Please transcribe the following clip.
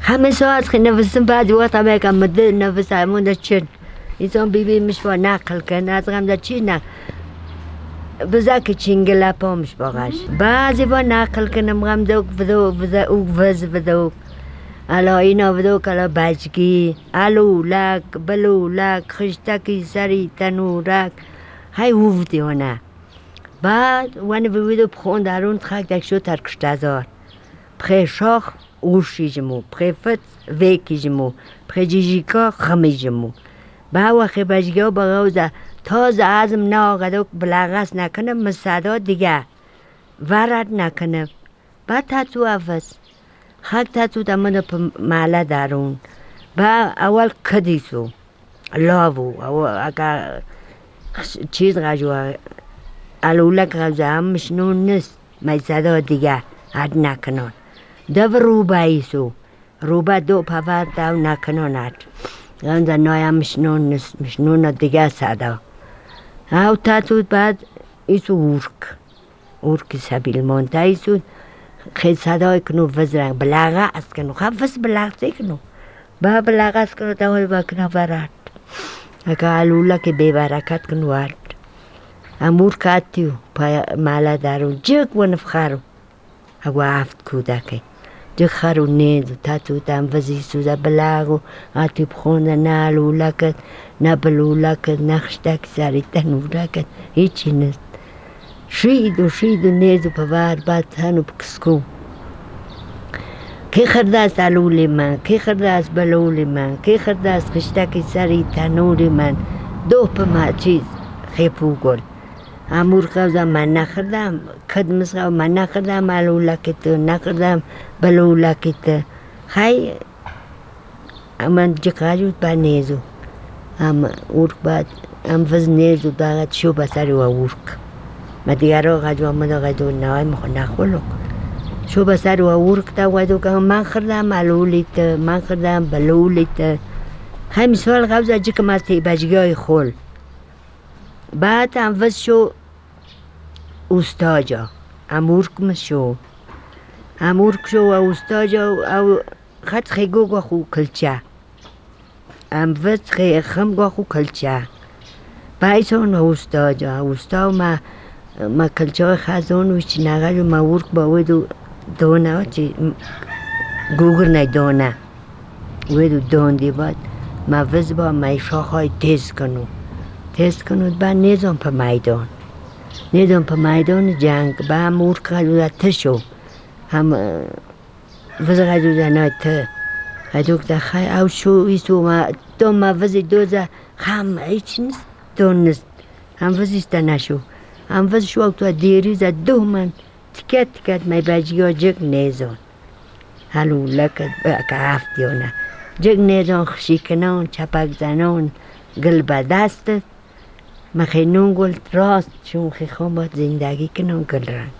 5 ساعت خی نفسم بعد وقت هم یکم مده نفس همون چن اینسان بی بی مش با نقل کن از غم چی نه بزا که چینگلا پامش باغش بعضی با نقل کنم غم دوک ودو ودو وز ودو الا اینا ودو کلا بچگی الو لک بلو لک خشتکی سری تنورک های وفتی هنه بعد وانی بویدو بخون درون خاک دک شو ترکشتزار بخی شاخ اوشیجمو بخی فت ویکیجمو بخی جیجیکا خمیجمو با وقتی بچگی بغوزه تازه ازم ناغدو بلغس نکنم مصدا دیگه ورد نکنم بعد تاتو افس خاک تاتو دمانو پا محله درون با اول کدیسو لاوو او اگه چیز غجو الولک غجو هم مشنون نیست میصدا دیگه هد نکنن دو روبایسو روبا دو پاور دو نکنن هد غنزا نایم مشنون نیست مشنون دیگه صدا او تاتو بعد ایسو ورک ورک سبیل مانده ایسو خیلی صدای کنو وزرنگ بلغه است کنو خفص بلغه کنو با بلغه است کنو دوال با کنو برد اگه الولا که بی برکت کنو ورد امور کاتیو پای مالا درون جگ و نفخارو اگه هفت کودکه جگ خارو نیزو تاتو تام وزی سوزا بلاغو آتی بخونده نه الولا کد نه بلولا کد نه خشتک سری تنورا کد هیچی نیست شید و شید و نیزو پوار بعد هنو بکسکو کی خرده است الول من کی خرده است بلول من کی خرده است خشتک سری تنور من دو پا چیز خیپو گل امور قوزا من نخردم کد مسغا من نخردم الولکت نخردم بلولکت خی من جقاجوت با نیزو ام اورک بعد ام فز نیزو باغت شو بسری و اورک ما دیگرا غجو من غجو نای مخ نخولو شو بسر و اورک تا ودو که من خردم الولیت من خردم بلولیت خی مثال قبض جکم از بجگای خول بعد هم وز شو اوستاجا امورک مشو امورک شو و اوستاجا او خط خیگو خو کلچه ام وز خی خم خو کلچه بایسون اوستاجا اوستا ما ما کلچه خزون و چی نغجو ما ورک با ودو دونه چی گوگر نه دونه ودو دون دی بعد ما وز با ما شاخهای تیز کنو تیز کنو بعد نیزم پا میدان نیزم پا میدان جنگ با هم ورک غجو تشو هم وز غجو نه ته غجو که خی او شو ایسو ما دو ما وزی دوزه خم هیچ نیست دون نیست هم وزیست نشو هم وز شو تو دیری زد دو من تکت تکت می بجیا جگ نیزون هلو لکت که هفت یانه جگ نیزون خشی کنان چپک زنان گل به دست مخی نون گل راست چون خی خون باید زندگی کنان گل رنگ.